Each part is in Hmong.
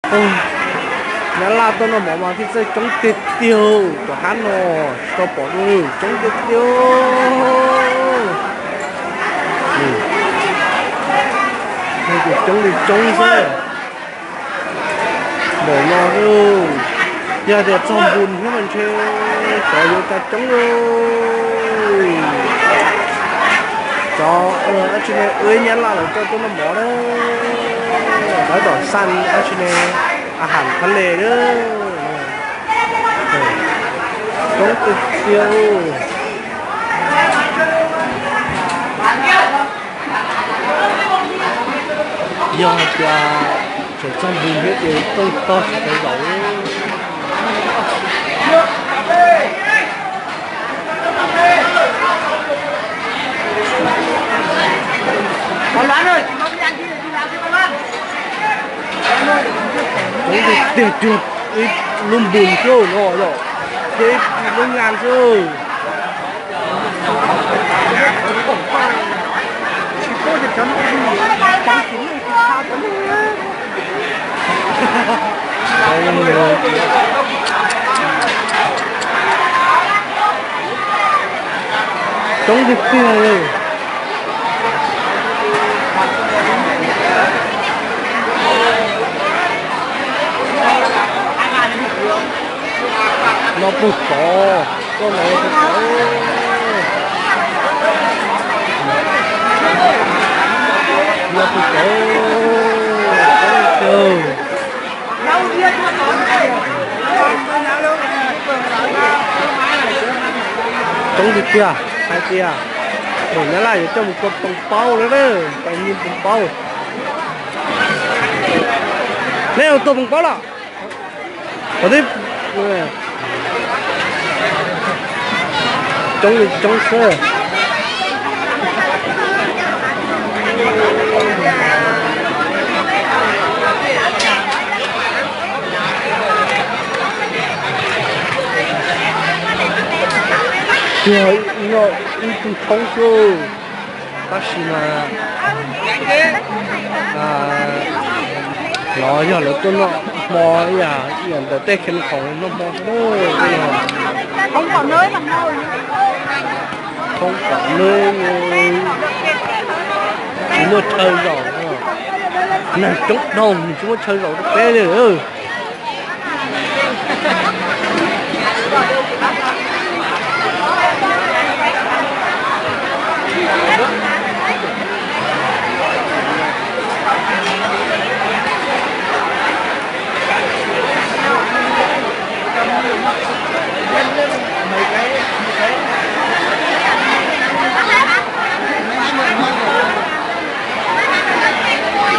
Nyab Laj tuaj noj mov mas thiaj txawj coob tiag tiag, cov hab no tsis tau pom dua, coob tiag tiag. Coob li coob xwb. Ntawm no, yog tias txog npus thiab mas ntshe cov yuav cas coob li. Cov dab tsi ne, ua ib Nyab Laj lawv coj tuaj noj mov na. Tab tom xaj dab tsi ne, a has phab le na. Coob tiag tiag. Yog hais tias tseem txog npus thiab ces rooj tog tsis tau zaum. Coob tiag tiag, ib lub npus xwb no yom, thiab ib lub ngan xwb. Coob tiag tiag li. No puag tod, koj los puag tod. No puag tod. Coob tiag tiag, hais tias tus Nyab Laj yuav coj mus tua poos paub lawm, tua poos paub. Nej tua poos paub los? Coob li coob xwb. Tiag, noj ib tug thoob xwb. Tab sis mas los yog lawv tuaj noj hmo ib yam ntawm tej khees khoom noj hmo xwb. Thoob kom neb, tsis muaj chaw zaum, neeg coob dhau tsis muaj chaw zaum rau peb li.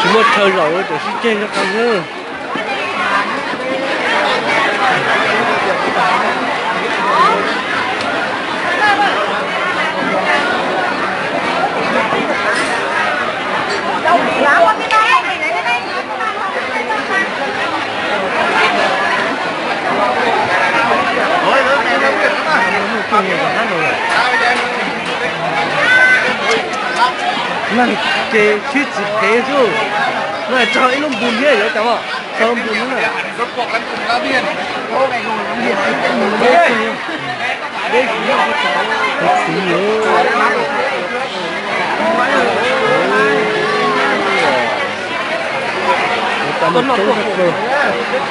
Tsis muaj chaw zaum, tseem sib ceg nyob qhov xwb. Neeg ces sib txiv phev xwb. No txog ib lub npus thiab yuav cas, txog lub npus thiab na. Txiv,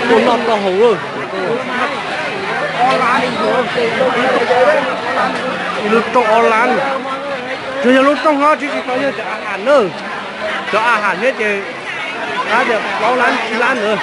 tuaj noj tau haus lawm. Ib lub rooj ob lab, tsuas yog lub rooj no tsis tau yog cov a has na, cov a has thiab ces qab tias plaub lab tsib lab ntawd.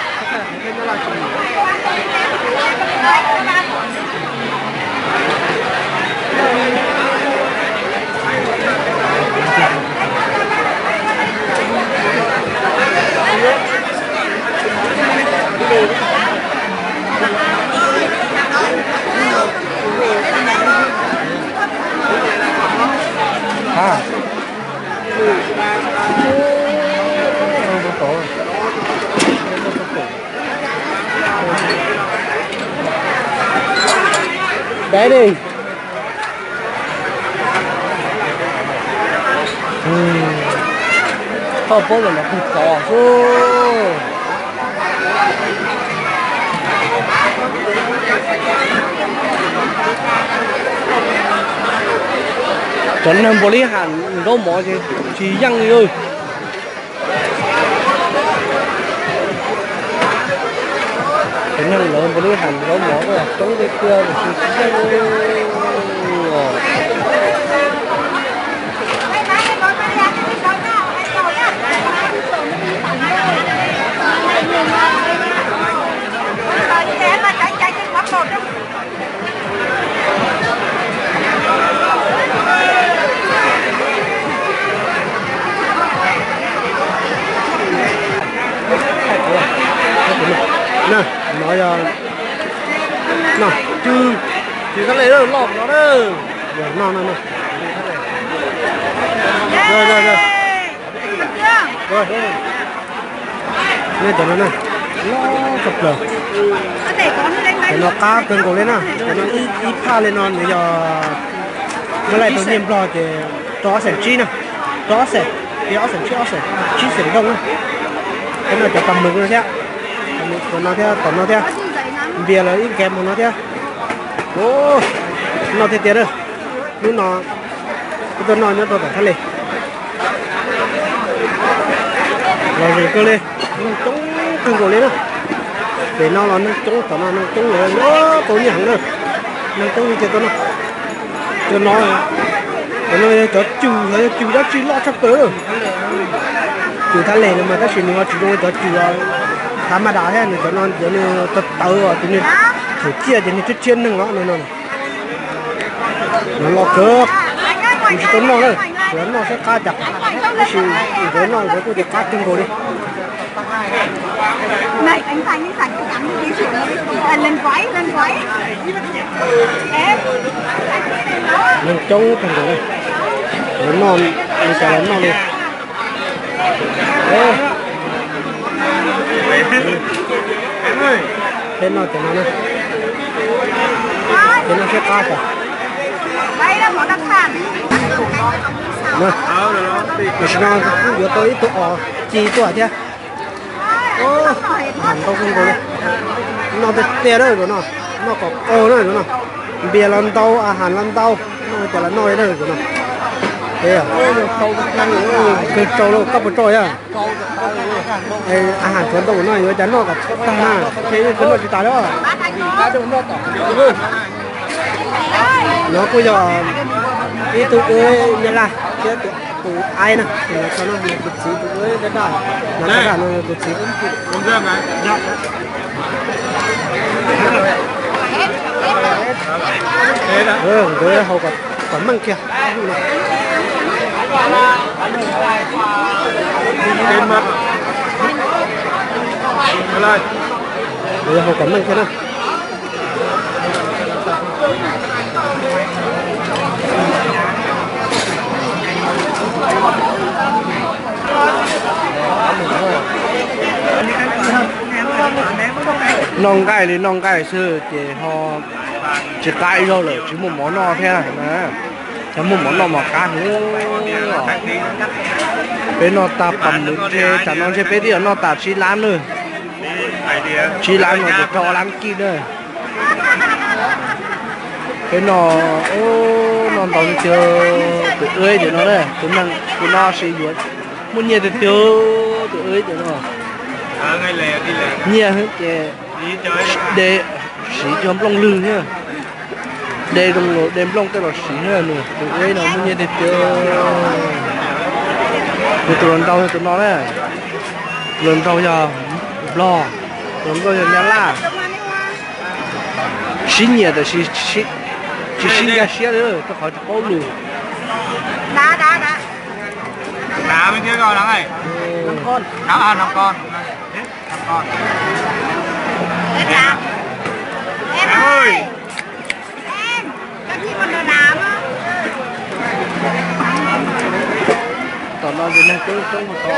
Dab li. Koj paub ntawm no kuj txog xwb. Cov neeg npaum li ham zaub mov ces tsis yeej li. Cov neeg lawv npaum li ham zaub mov coob tiag tiag, tsis yeej li. No, no yog, no, cw, cw thaj le loj no na. Yog no no no. Nej cov no na, loj tshaj plaws. Cov no qab kawg nkaus li na, cov no ib phaj li no nws yog, muab laij tau nyiaj Nplog ces rau ob xees tsib na, rau ob xees, ces ob xees tsib, ob xees tsib xees nrooj na. Cov no cov pas mws no thiab, cov no thiab, tom no thiab, npias los ib nkev mus no thiab. Noj tiag tiag na. Hnub no kuv tuaj noj nyob rau tom thaj le. Los zoo kawg li, neeg coob kawg nkaus li na. Pem no los neeg coob, tom no neeg coob, tau nyiaj heev na. Neeg coob li ces tuaj noj. Cov no, cov no yog cov cw, yog cw dab tsi loj tshaj plaws. Cw thaj le no mas tab sis nws ho tsis zoo li cov cw thav maj das thiab, nws cov no cov nws tawv tawv os, ces nws thaum ciaj ces nws thiab thiab neeg os no no. Los kawg, kuv tsis tau noj na, tsuas noj saib qab cas, tab sis nkawd noj nkawd kuj tias qab kawg nkaus li. Neeg coob kawg nkaus, nkawd noj li cas los noj li. Peb noj cov no na, ces noj saib qab cas. Tam sim no kuj yuav tau ib tug os ci tuaj thiab. Ham ntau kawg nkaus li. Noj tiag tiag na zaum no, noj kom qaug na zaum no. Npias los ntau, a has los ntau, noj cas los noj li na zaum no. Kawg tsau lauj, koj puas tsau thiab? A has tshuav ntau no yuav cas noj kom tag na, thiaj li kawg noj tsis tas li. No kuj yog ib tug wb nyab laj thiab tus aib na, tus txiv tus wb daj daj, no daj daj no tus txiv. Nkawd haus kom meej kiag. Nkawd haus kom meej kiag na. Noj nqaij li noj nqaij xwb ces ho tsis qab ib zaug lawm, tsis muaj mov noj thiab na. Cov muaj mov noj mas qab heev. Peb noj tag pam nws ntshe tsam no ntshe peb twb yuav noj tas tsib lab na. Tsib lab no ces rau ob lab kij na. Peb noj, noj ntau tiag tiag. Tus wb tias no na, tus neeg tus no siv yuav muaj nyiaj tiag tiag, tus wb tias no. Nyiaj ces de, siv cov nplooj lwg thiab, de zoo los de nplooj tej los siv thiab. Nws tus wb no muaj nyiaj tiag tiag. Nws tus hluas nraug yog tus no na, hluas nraug yog Nplog, tus hluas nkauj yog Nyab Laj. Sib nyiam tiam sis tsis sib nkag siab li, rau qhov tsis paub lus. Tom no ces neeg coob coob mus tod.